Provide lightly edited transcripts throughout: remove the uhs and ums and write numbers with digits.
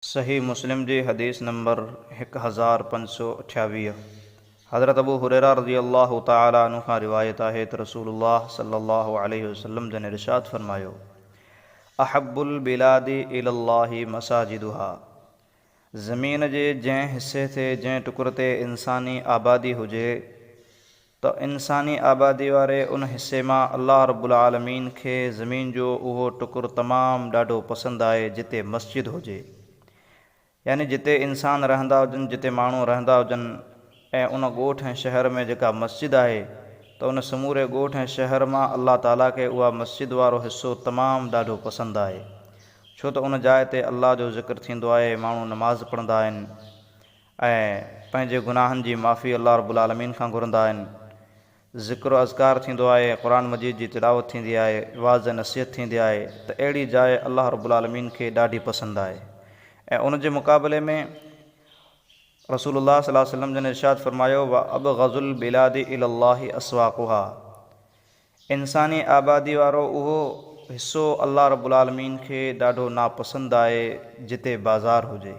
صحيح مسلم جي حديث نمبر 1528، حضرت ابو هريره رضي الله تعالٰي عنه کان روايت آهي ته رسول الله صلي الله عليه وسلم جن ارشاد فرمايو، احب البلاد الي الله مساجدها، زمين جي جنهن حصي تي جنهن ٽڪر تي انساني آبادي هجي ته انساني آبادي واري ان حصي مان الله رب العالمين کي زمين جو اهو ٽڪر تمام ڏاڍو پسند آهي جتي مسجد هجي يعني جتي انسان رهندا هجن جتي ماڻهو رهندا هجن ۽ ان ڳوٺ ۽ شهر ۾ جيڪا مسجد آهي ته ان سموري ڳوٺ ۽ شهر مان الله تعالي کي اها مسجد وارو حصو تمام ڏاڍو پسند آهي ڇو ته ان جاء تي الله جو ذڪر ٿيندو آهي ماڻهو نماز پڙهندا آهن ۽ پنهنجي گناهن جي معافي الله رب العالمين کان گهرندا آهن. ذڪر و اذڪار ٿيندو آهي، قرآن مجيد جي تلاوت ٿيندي آهي، وعظ ۽ نصيحت ٿيندي آهي ته اهڙي جاء الله رب العالمين کي ڏاڍي پسند آهي ۽ ان جي مقابلي ۾ رسول الله صلي الله عليه وسلم جن ارشاد فرمايو وابغض البلاد الي الله اسواقها انساني آبادي وارو اهو حصو الله رب العالمين کي ڏاڍو ناپسند آهي جتي بازار هجي.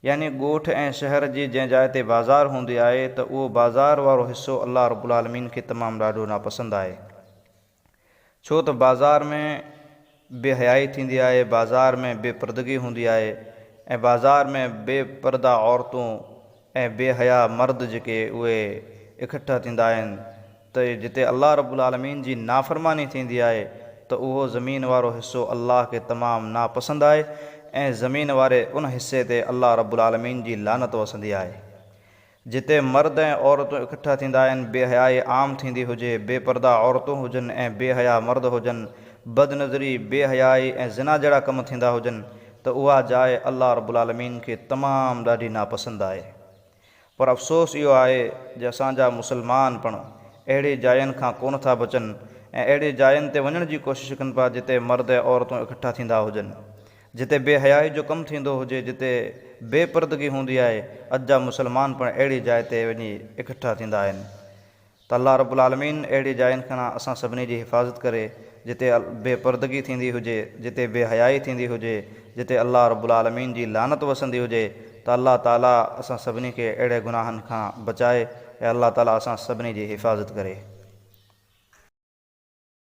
يعني ڳوٺ ۽ شهر جي جنهن جاء تي بازار هوندي آهي ته اهو بازار وارو حصو الله رب العالمين کي تمام ڏاڍو ناپسند آهي. ڇو ته بازار ۾ بي حيائي ٿيندي آهي، بازار ۾ بي پردگي هوندي آهي ۽ بازار ۾ بي پرده عورتون ۽ بي حيا مرد جيڪي اهي اڪٺا ٿيندا آهن ته جتي الله رب العالمين جي نافرماني ٿيندي آهي ته اهو زمين وارو حصو الله کي تمام ناپسند آهي ۽ زمين واري ان حصي تي الله رب العالمين جي لعنت وسندي آهي. جتي مرد ۽ عورتون اڪٺا ٿيندا آهن، بي حيائي عام ٿيندي هجي، بي پرده عورتون هجن ۽ بي حيا مرد هجن، بدنظري، بي حيائي ۽ زنا جهڙا ڪم ٿيندا هجن ته اها جاء الله رب العالمين کي تمام ڏاڍي ناپسند آهي. پر افسوس اهو آهي جو اسان جا مسلمان پڻ اهڙي جاين کان ڪونه ٿا بچن ۽ اهڙي جاين تي وڃڻ جي ڪوشش ڪن پيا جتي مرد ۽ عورتون اڪٺا ٿيندا هجن، جتي بي حيائي جو ڪم ٿيندو هجي، جتي بي پردگي هوندي آهي، اڄ جا مسلمان پڻ اهڙي جاء تي وڃي اڪٺا ٿيندا آهن. ته الله رب العالمين اهڙي جاين کان اسان سڀني جي حفاظت ڪري جتي بي پردگي ٿيندي هجي، جتي بي حيائي ٿيندي هجي، جتي الله رب العالمين جي لعنت وسندي هجي ته الله تعالي اسان سڀني کي اهڙي گناهن کان بچائي ۽ الله تعالي اسان سڀني جي حفاظت ڪري.